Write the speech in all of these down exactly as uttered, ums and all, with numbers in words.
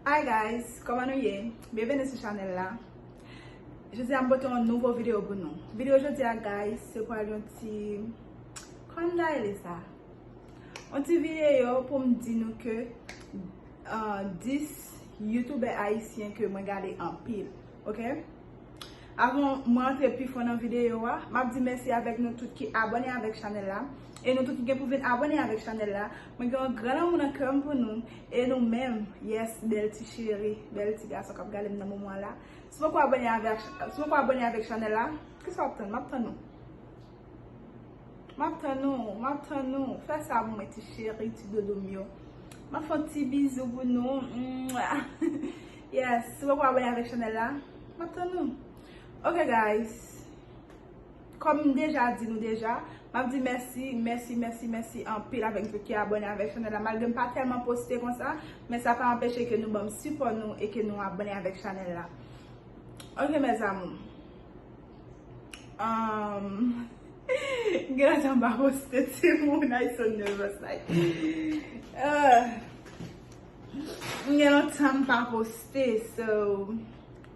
Hi guys, kòman nou ye? Byenveni sou chanèl la. Jodi a m pote yon nouvo videyo pou nou. Videyo jodi a guys, se pral yon ti, kòman m ta rele sa? Yon ti videyo pou m di nou ke uh, dis youtubè ayisyen ke mwen gade anpil, ok? Avan mwen antre pi fon nan videyo a, m ap di mèsi avèk nou tout ki abòne avèk chanèl la. E nou tout ki gen pou vin abòne avèk chanèl la. Mwen gen yon gran lanmou nan kè m pou nou. E nou menm, yes, bèl ti cheri, bèl ti gason k ap gade m nan moman la. Si w poko abòne avèk, si w poko abòne avèk chanèl la, kisa w ap tann? M ap tann ou. M ap tann ou, m ap tann ou. Fè sa pou mwen, ti cheri, ti doudou m yo. M ap fè yon ti bizou pou nou. Mwah. Yes, si w poko abòne avèk chanèl la, m ap tann ou. Ok guys, kòm m deja di nou deja, m ap di mèsi, mèsi, mèsi, mèsi anpil avèk nou tout ki abòne avèk chanèl la. Malgre m pa tèlman poste konsa, men sa pa anpeche ke nou ban m sipò nou e ke nou abòne avèk chanèl la. Ok mes amours. Um, gen lontan m pa poste timoun, I so nervous like. Uh, gen lontan m pa poste, so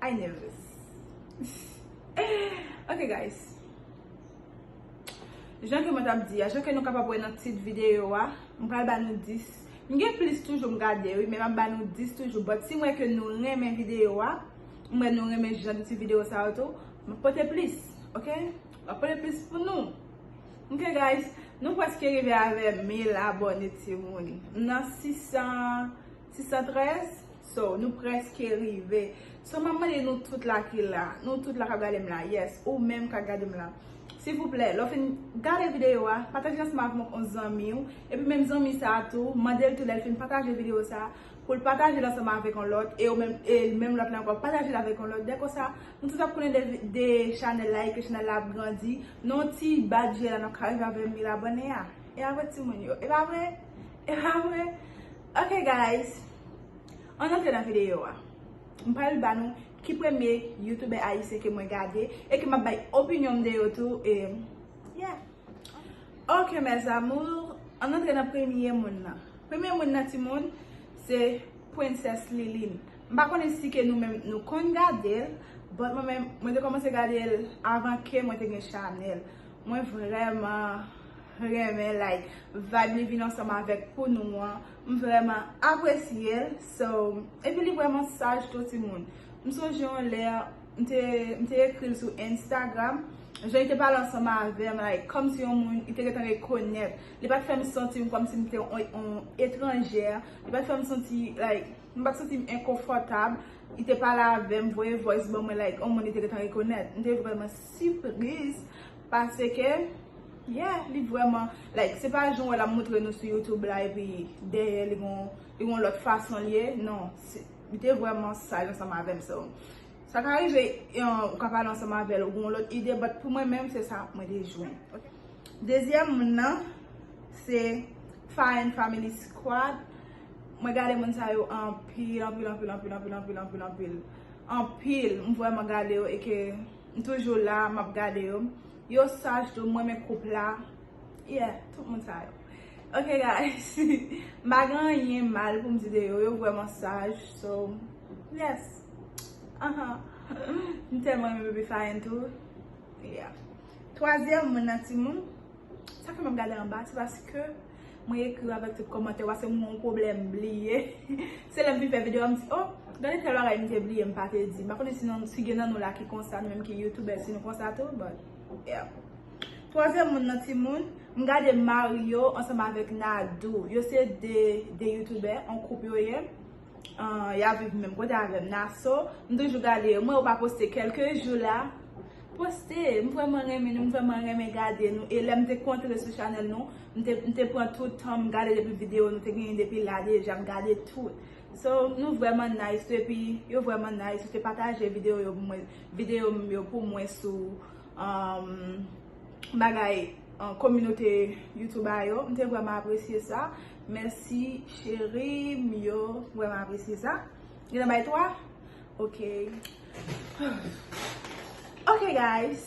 I nervous. Ok guys. Jan ke mwen t ap di a, jan ke nou kapab wè nan tit videyo a, m pral ba nou dis. M gen plis toujou m gade wi, men m ap ba nou dis toujou. But si m wè ke nou renmen videyo a, m wè nou renmen jan de ti videyo sa yo tou, m ap pote plis, ok? M ap pote plis pou nou. Ok guys, nou prèske rive avè mil abòne timoun. M nan sis san, sis san trèz. So, nou prèske rive. So, m ap mande nou tout la ki la, nou tout la k ap gade m la, yes, ou menm k ap gade m la. Silvouplè, lè w fin gade videyo a, pataje l ansanm avèk yon zanmi w. Epi menm zanmi sa a tou, mande l tou lè l fin pataje videyo sa a, pou l pataje l ansanm avèk yon lòt, e ou menm, e menm lòt la ankò, pataje l avèk yon lòt. Dè konsa, nou tout ap konnen de, de chanèl la, e ke chanèl la ap grandi. Nan yon ti badje la, n ap ka rive avè mil abòne a. E pa vre, timoun yo? E pa vre? E pa vre? Ok, guys. Ann antre nan videyo a. M pral ba nou ki premye youtubè ayisyen ke mwen gade e ke m ap bay opinyon m de yo tou. E, yeah. Ok, mes amours, ann antre nan premye moun nan. Premye moun nan, timoun, se Princess Liline. M pa konnen si ke nou menm nou konn gade l, but mwen menm, mwen te kòmanse gade l avan ke mwen te gen chanèl. Mwen vrèman renmen, like, vibe li vin ansanm avèk pou nou an. M vrèman apresye l. So, epi li vrèman saj tou, timoun. M sonje yon lè, m te, m te ekri l sou Instagram. Jan li te pale ansanm avè m, like, kòmsi yon moun li te gentan rekonèt. Li pa t fè m santi m kòmsi m te yon, yon etranjè. Li pa t fè m santi, like, m pa t santi m enkonfòtab. Li te pale avè m, voye voice ban mwen, like, yon moun li te gentan rekonèt. M te vrèman sipriz, paske, yeah, li vrèman, like, se pa jan w wè l ap montre nou sou YouTube la, epi dèyè li gon, li gon lòt fason l ye, non, se, li te vrèman saj ansanm avè m, so. Sa ka rive, yon, ou ka pale ansanm avè l, ou gen yon lòt ide, but pou mwen menm, se sa mwen te jwenn. Ok? Dezyèm moun nan, se Fine Family Squad. Mwen gade moun sa yo anpil, anpil, anpil, anpil, anpil, anpil, anpil, anpil. Anpil, m vrèman gade yo e ke m toujou la, m ap gade yo. Yo saj tou, m renmen koup la. Yeah, tout moun sa yo. Ok, guys. M pa gen anyen mal pou m di de yo. Yo vrèman saj. So, yes. Aha. M tèlman renmen Baby Fine tou. Yeah. Twazyèm moun nan, timoun. Sa fè m ap gade anba, se paske mwen ekri avèk tout kòmantè, paske mwen gen yon pwoblèm bliye. Se lè m fin fè videyo a, m di, oh, gade tèl bagay m te bliye, m pa te di. M pa konnen si nan, si gen nan nou la ki konsa, nou menm ki youtubè, si nou konsa tou, but, yeah. Twazyèm moun nan, timoun, m gade Mario ansanm avèk Nadou. Yo se de, de youtubè, yon koup yo ye. Ah, y ap viv menm kote avè m, Naso. M toujou gade yo. M wè yo pa poste kèlke jou la. Poste. M vrèman renmen nou, m vrèman renmen gade nou. E lè m te kontre sou chanèl nou, m te, m te pran tout tan m gade depi videyo nou te genyen depi la deja, m gade tout. So, nou vrèman nice tou, epi yo vrèman nice. Yo te pataje videyo yo pou mwen, videyo m yo pou mwen sou, um, bagay, an, kominote YouTube a yo. M te vrèman apresye sa. Mèsi, cheri m yo. M vrèman apresye sa. Gen nan bay twa? Ok. Ok, guys.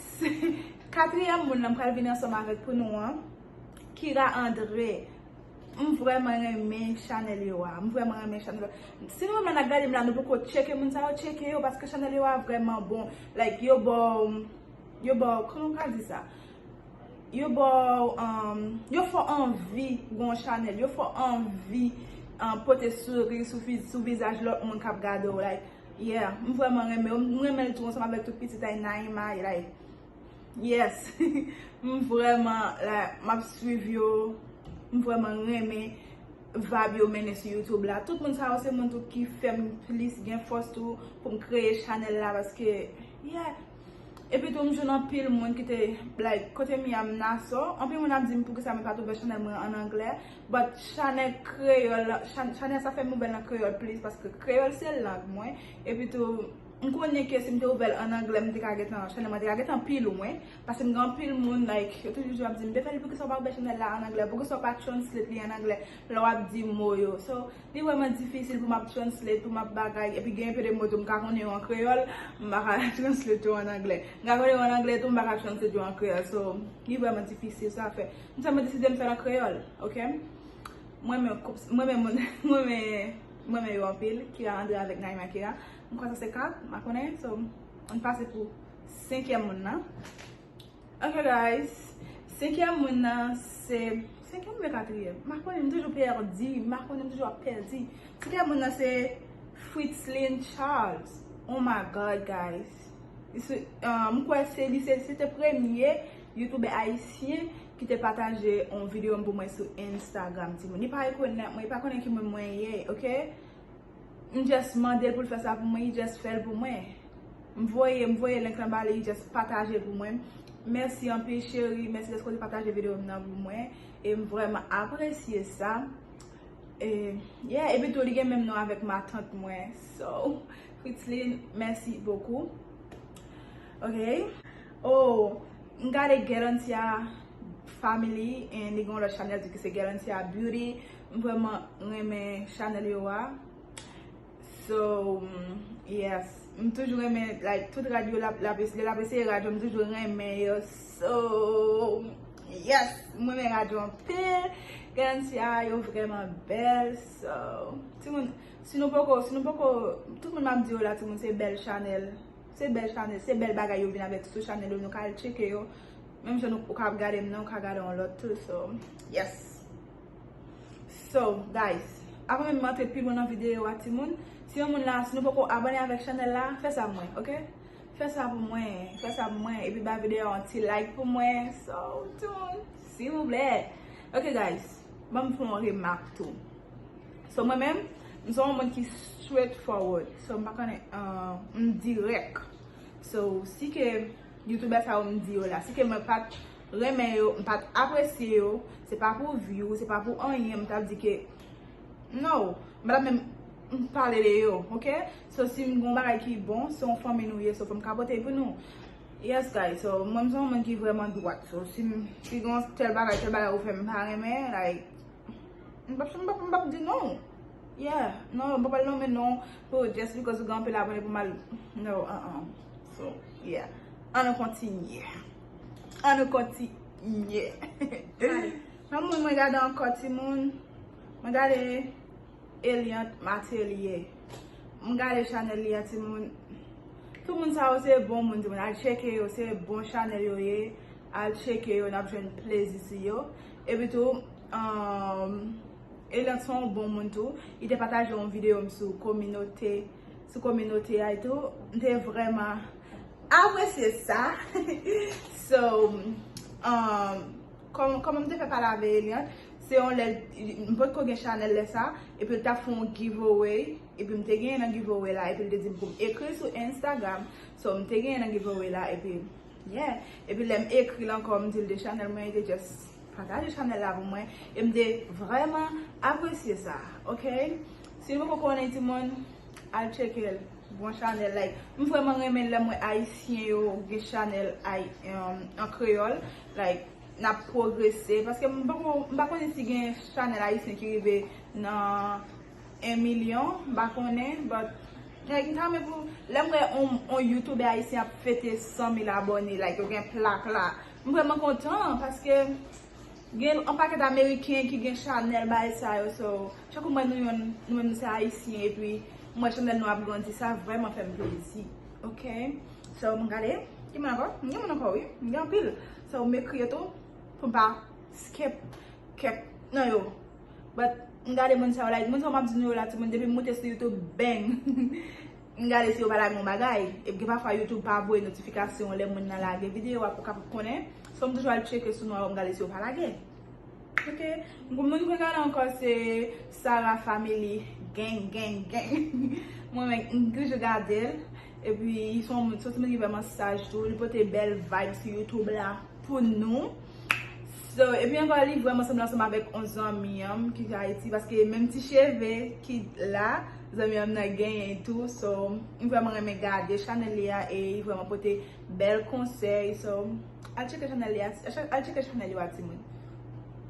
Katriyèm moun nan m pral vin ansanm avèk pou nou an. Kira André. M vrèman renmen chanèl yo a. M vrèman renmen chanèl yo. Si nou menm nan gade m la, nou poko tcheke moun sa yo, tcheke yo, paske chanèl yo a vrèman bon. Like, yo ba w, yo ba w, kòman m ka di sa? Yo ba w, um, yo fè w anvi gen yon chanèl, yo fè w anvi, um, pote souri sou, fi- sou vizaj lòt moun k ap gade w. Like, yeah, m vrèman renmen yo. M renmen l tou ansanm avèk tout pitit ay Naima, like, yes. M vrèman, like, m ap swiv yo. M vrèman renmen vibe yo mennen sou YouTube la. Tout moun sa yo se moun tou ki fè m plis gen fòs tou pou m kreye chanèl la, paske, yeah. Epi tou, m jwenn anpil moun ki te, like, kote m ye a, m Nassau. Anpil moun ap di m poukisa mwen pa t ouvè chanèl mwen an anglè. But chanèl kreyòl, chan- chanèl sa fè m ouvè l an kreyòl plis, paske kreyòl se lang mwen. Epi tou, m konnen ke si m te ouvè l an anglè, m te ka gentan, chanèl mwen te ka gentan pi lwen. Paske m gen anpil moun, like, yo toujou ap di m, Beverly, poukisa w pa ouvè chanèl la an anglè? Poukisa w pa translate li an anglè lè w ap di mo yo? So, li vrèman difisil pou m ap translate, pou m ap bagay, epi gen enpe de mo tou m ka konnen yo an kreyòl, m pa ka translate yo an anglè. M ka konnen yo an anglè tou, m pa ka translate yo an kreyòl. So, li vrèman difisil, sa fè. M sèlman deside m fè l an kreyòl, ok? Mwen men koup, mwen men moun, mwen men, mwen men yo anpil, Kira André avèk Naima Kira. M kwè sa se kat, m pa konnen, so, ann pase pou senkyèm moun nan. Ok, guys. Senkyèm moun nan se, senkyèm oubyen katriyèm? M pa konnen, m toujou pèdi. M pa konnen, m toujou ap pèdi. Senkyèm moun nan se Fritzlin Charles. Oh my God, guys. Li se, ah, m kwè se li, se, se te premye youtubè ayisyen ki te pataje yon videyo m pou mwen sou Instagram, timoun. Li pa rekonèt mwen, li pa konnen ki moun mwen ye, ok? M just mande l pou l fè sa pou mwen, li just fè l pou mwen. M voye, m voye link lan ba li, li just pataje l pou mwen. Mèsi anpil, cheri. Mèsi dèske w te pataje videyo m nan pou mwen. E m vrèman apresye sa. E, yeah, epi tou, li gen menm non avèk matant mwen. So, Fritzlin, merci beaucoup. Ok. Oh, m gade Galantia Family, and li gen yon lòt chanèl tou ki se Galantia Beauty. M vrèman renmen chanèl yo a. So, mm, yes. M toujou renmen, like, tout rad yo, l ap, l ap, lè l ap eseye rad yo, m toujou renmen yo. So, yes. M renmen rad yo anpil. Galantia, yo vrèman bèl. So, timoun, si nou poko, si nou poko, tout moun m ap di yo la, timoun, se bèl chanèl. Se bèl chanèl, se bèl bagay yo vin avèk sou chanèl yo, nou ka al tcheke yo. Menm jan nou, ou ka ap gade m nan, ou ka gade yon lòt tou, so, yes. So, guys, avan menm m antre pi lwen nan videyo a, timoun, si yon moun la, si nou poko abòne avèk chanèl la, fè sa pou mwen, ok? Fè sa pou mwen, fè sa pou mwen, epi ba videyo a yon ti like pou mwen, so, timoun, silvouplè. Ok, guys, ban m fè yon remak tou. So, mwen menm, m se yon moun ki straight forward. So, m pa konnen, uh, m dirèk. So, si ke youtubè sa yo m di yo la, si ke mwen pa t renmen yo, m pa t apresye yo, se pa pou view, se pa pou anyen, m t ap di ke, no, m pa t ap menm pale de yo, ok? So, si m gen yon bagay ki bon, se yon fanmi nou ye, so fò m ka pote l pou nou. Yes, guys, so, mwen, m se yon moun ki vrèman dwat. So, si m, si gen yon tèl bagay, tèl bagay ou fè m pa renmen, like, M p ap, m p ap, m p ap di non. Yeah, non, m p ap al nonmen non pou just because ou gen anpil abòne pou m al. No, uh-uh. So, yeah. Ann nou kontinye. Ann nou kontinye. Nan moun mwen gade ankò timoun. Mwen gade Eliante Matelier. M gade chanèl li a, timoun. Tout moun sa yo se bon moun, timoun. Al tcheke yo, se bon chanèl yo ye. Al tcheke yo, n ap jwenn plezi sou yo. Epi tou, um, Eliante se yon bon moun tou. Li te pataje yon videyo m sou kominote, sou kominote a etou. M te vrèman apresye sa. So, um, kòm, kòman m te fè pale avè Eliante, se yon lè, m potko gen chanèl lè sa, epi l t ap fè yon giveaway, epi m te genyen nan giveaway la, epi l te di m pou m ekri l sou Instagram, so m te genyen nan giveaway la, epi, yeah, epi lè m ekri l ankò, m di l de chanèl mwen, li te just pataje chanèl la pou mwen, e m te vrèman apresye sa, ok? Si nou poko konnen timoun, al tcheke l. Bon chanèl, like, m vrèman renmen lè m wè ayisyen yo gen chanèl ay-, um, an kreyòl, like, n ap pwogrese, paske m poko, m pa konnen si gen chanèl ayisyen ki rive nan en milyon, m pa konnen, but, like, m ta renmen pou, lè m wè on, on youtubè ayisyen ap fete san mil abòne, like, yo gen plak la, m vrèman kontan, paske Gen yon pakèt Ameriken ki gen chanèl bagay sa yo, so, chak ou mwen nou yon, nou menm se Ayisyen, epi mwen chanèl nou ap grandi, sa vrèman fè m plezi, ok? So, m gade, ki moun ankò? M gen moun ankò, wi, m gen anpil. So, m ekri yo tou, pou m pa skip kèk nan yo. But, m gade moun sa yo, like, moun sa yo m ap di nou yo la, timoun, depi m moute sou YouTube, bang! M gade si yo pa lage yon bagay. Epi gen pafwa YouTube pa voye notifikasyon lè moun nan lage videyo a pou w kapab konnen. So m toujou al tcheke sou nou an, m gade si yo pa lage. Ok. Moun mwen gade ankò se Sarah Family. Gang, gang, gang. Mwen menm, m toujou gade l. Epi se yon moun, se yon timoun ki vrèman saj tou. Li pote bèl vibe sou YouTube la pou nou. So, epi ankò, li vrèman sanble ansanm avèk yon zanmi an ki Ayiti, paske menm ti cheve ki la, zanmi an nan genyen tou. So, m vrèman renmen gade chanèl li a e li vrèman pote bèl konsèy. So, al tcheke chanèl li a, al tcheke chanèl yo a, timoun.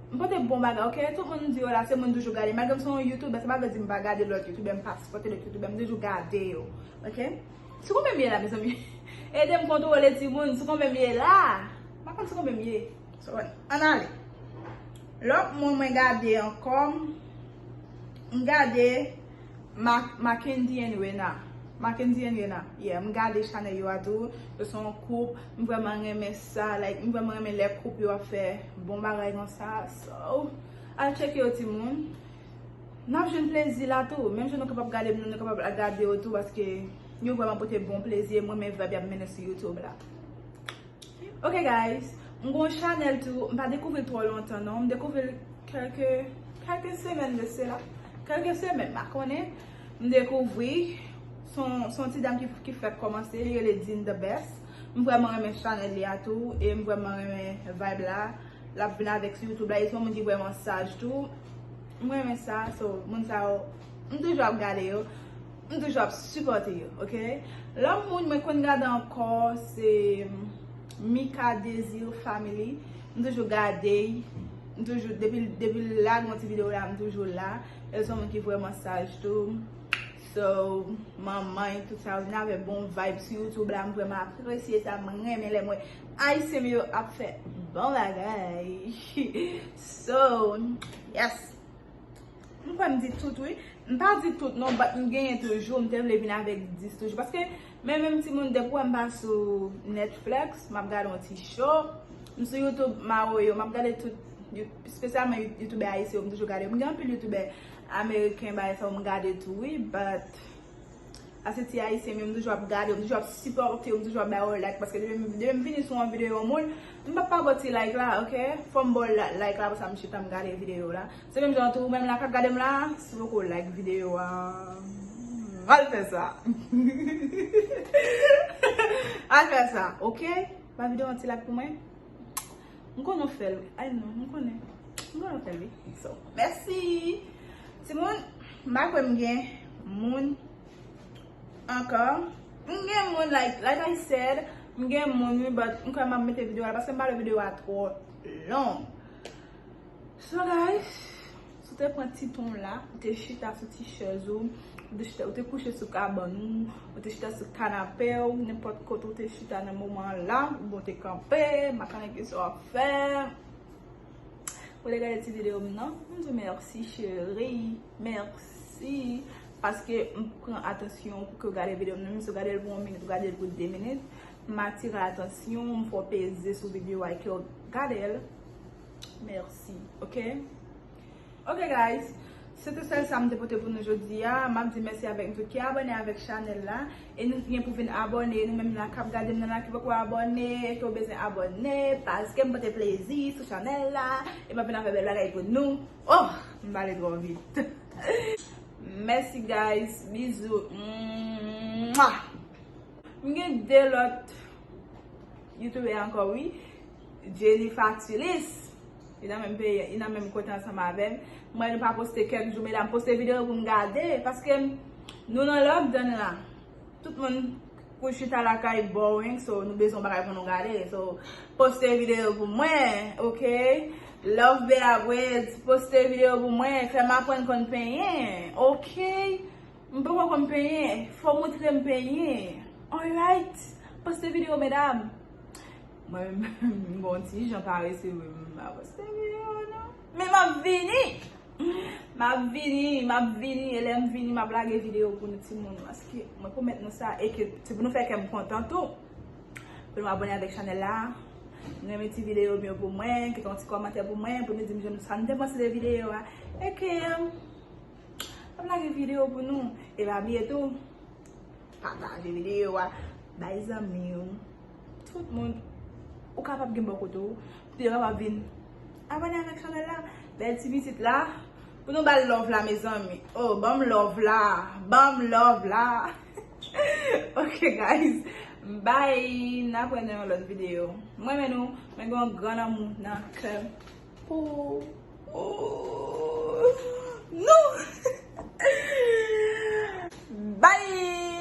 M pote bon bagay, ok? Tout moun di yo la, se moun toujou gade. Malgre m se yon youtubè, sa pa vle di m pa gade lòt youtubè, m pa sipòte lòt youtubè, m toujou gade yo, ok? Sou konbyen m ye la, mezanmi? Ede m kontwole, timoun, sou konbyen m ye la? M pa konn sou konbyen m ye. So, ann ale. Lòt moun mwen gade ankò, m gade Ma- Mackendy and Rena. Mackendy and Rena. Yeah, m gade chanèl yo a tou. Yo se yon koup. M vrèman renmen sa. Like, m vrèman renmen lè koup yo ap fè bon bagay konsa. So, al tcheke yo, timoun. N ap jwenn plezi la tou. Menm jan nou kapab gade m, nou kapab al gade yo tou, paske yo vrèman pote bon plezi. E mwen, men vibe y ap mennen sou YouTube la. Ok, guys, m gon chanèl tou, m pa dekouvri l twò lontan, non. M dekouvri l kèlke, kèlke semèn de sela. Kèlke semèn, m pa konnen. M dekouvri, se yon, se yon ti dam ki, ki fèk kòmanse, li rele Dean the Best. M vrèman renmen chanèl li a tou, e m vrèman renmen vibe la. L ap vin avèk sou YouTube la, e se yon moun ki vrèman saj tou. M renmen sa, so, moun sa yo, m toujou ap gade yo, m toujou ap sipòte yo, ok? Lòt moun mwen konn gade ankò, se Mika Désir Family. M toujou gade, m toujou, depi, depi l lage yon ti videyo la, m toujou la. E se yon moun ki vrèman saj tou. So, manman, tout sa, yo vin avè bon vibe sou YouTube la, m vrèman apresye sa, m renmen lè m wè Ayisyen yo ap fè bon bagay. So, yes. M kwè m di tout, wi. M pa di tout, non, but m genyen toujou, m te vle vin avèk dis toujou. Paske, men menm timoun, depi w wè m pa sou Netflix, m ap gade yon ti show. M sou YouTube, Mawoyo, m ap gade tout, you- espesyalman you- youtubè ayisyen yo, m toujou gade. M gen anpil youtubè ameriken, bagay sa yo, m gade tou, wi, but Ase ti ayisyen, men m toujou ap gade, m toujou ap sipòte, m toujou ap ba yo like, paske depi, depi m vini sou yon videyo yon moun, m p ap pa ba w ti like la, ok? Fò m ba w la- like la, apre sa m chita m gade videyo la. Se menm jan tou, ou menm la k ap gade m la, si w poko like videyo a, al fè sa. Al fè sa, ok? Ba videyo an ti like pou mwen. M konnen w fè l, wi. Ay non, m konnen. M konnen w fè l, wi. So, mèsi. Timoun, m pa kwè m gen moun ankò. M gen moun, like, like I said, m gen moun, wi, but m kwè m ap mete videyo a la, paske m pa vle videyo a twò long. So, guys, si w te pran ti tan w la, ou te chita sou ti chèz ou, ou te chita, ou te kouche sou kabann ou, ou te chita sou kanape w, nenpòt kote ou te chita nan moman an la, oubyen w te kanpe, m pa konnen kisa w ap fè. Ou te gade ti videyo m nan, m di w mèsi, cheri, mèsi, paske m pran atansyon pou ke w gade videyo m nan, menm si w gade l pou yon minit, ou gade l pou de minit, m atire atansyon w, m fè w peze sou videyo a e ke w gade l. Mèsi, ok? Ok, guys, se te sèl sa m te pote pou nou jodi a. M ap di mèsi avèk nou tout ki abòne avèk chanèl la. E nou ki gen pou vin abòne, nou menm la k ap gade m nan la ki poko abòne, ke w bezwen abòne, paske m pote plezi sou chanèl la. E m ap vin avèk bèl bagay pou nou. Oh, m pale twò vit. Mèsi, guys. Bizou. Mwah. M gen de lòt youtubè ankò, wi. Jenny Fatulis. Li nan menm peyi, li nan menm kote ansanm avè m. M wè nou pa poste kèk jou, medam, poste videyo pou m gade, paske nou nan lockdown la. Tout moun pou chita lakay boring, so nou bezwen bagay pou nou gade. So, poste videyo pou mwen, ok? Love Bella Braids, poste videyo pou mwen, fè m aprann konn penyen, ok? M poko konn penyen, fò w montre m penyen. Alright, poste videyo, medam. Mwen menm, m gon ti jan parese vre, m pa poste videyo non. Men m ap vini! M ap vini, m ap vini, e lè m vini, m ap lage videyo pou nou timoun. Paske mwen pwomèt nou sa, e ke se pou nou fè kè m kontan tou. Pou nou abòne avèk chanèl la. Nou renmen ti videyo m yo pou mwen, kite yon ti kòmantè pou mwen, pou nou di m jan sa nou te panse de videyo a. E ke m ap lage videyo pou nou. E pa bliye tou, pataje videyo a, bay zanmi w. Tout moun, ou kapab gen bò kote w, pou yo kapab vin abòne avèk chanèl la. Bèl ti pitit la, pou nou ba l love la, mezanmi. Oh, ban m love la, ban m love la. Ok, guys. Bye. N ap wè nan yon lòt videyo. Mwen renmen nou, mwen gen yon gran lanmou nan kè m pou nou. Bye.